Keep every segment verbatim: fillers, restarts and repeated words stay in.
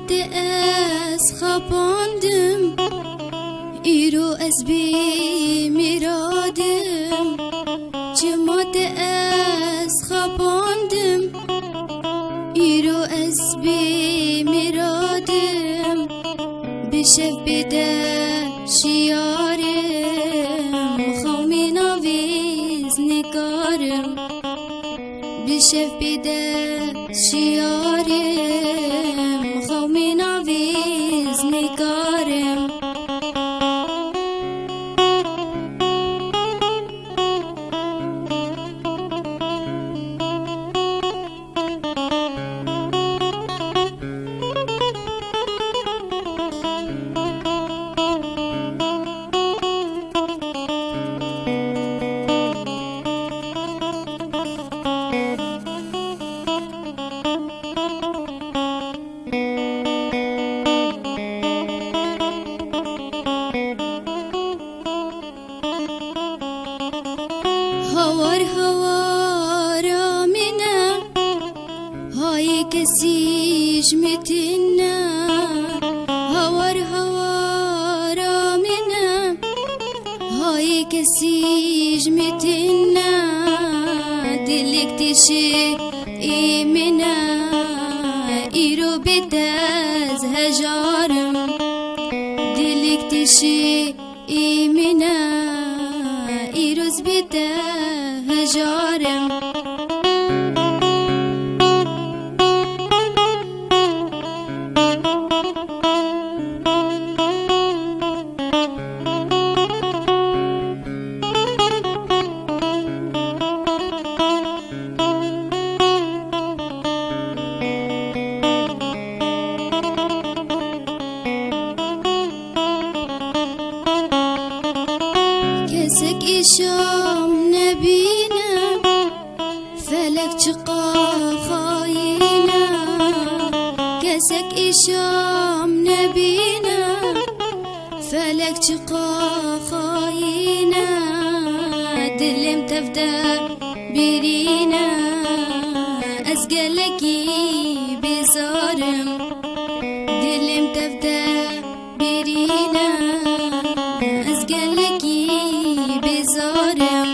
te ez xapandim, îro ez bê miradim. Çima te ez xapandim, îro ez bê miradim. Bi şev bê de şiyarim, xewmî navîz nikarim. Bi şev bê de şiyarim, xewmî navîz nikarim. Hawar hawara min e, hayê kesî ji min tune. Hawar hawara min e, hayê kesî ji min tune. Dilek tişê ê min e, îro bê te ez hejarim. Dilek tişê ê min e, îro ez bê te hejarim. Kesek îşam nebîne, felek çiqa xayîne. Kesek îşam nebîne, felek çiqa xayîne. Dilêm tev de birîne, ez gelekî bêzarim. Dilêm tev de birîne, ez gelekî bêzarim.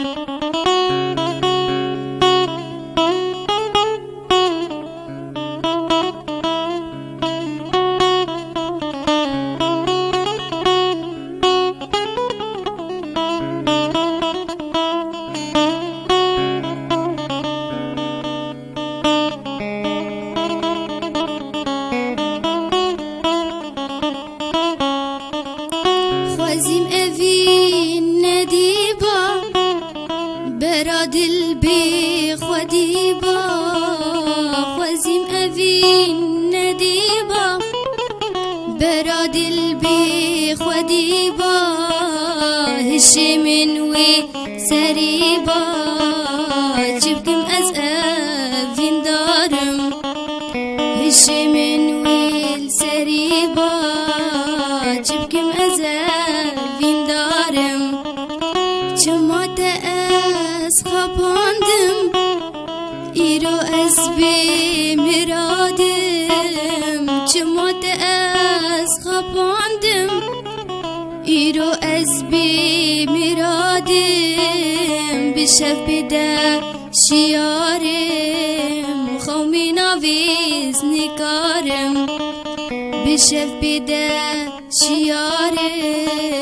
Xwezîm evîn nedîba, bera dil bê xwedî ba. Xwezîm evîn nedîba, bera dil bê xwedî ba. Hişê min wê serî ba, çi bikim ez evîndarim. Hişê min wê li serî ba, çi bikim ez evîndarim. Çima te ez xapandim, îro ez bê miradim. Çima te ez xapandim, îro ez bê miradim. Bi şev bê de şiyarim, xewmî navîz nikarim. Bi şev bê de şiyarim,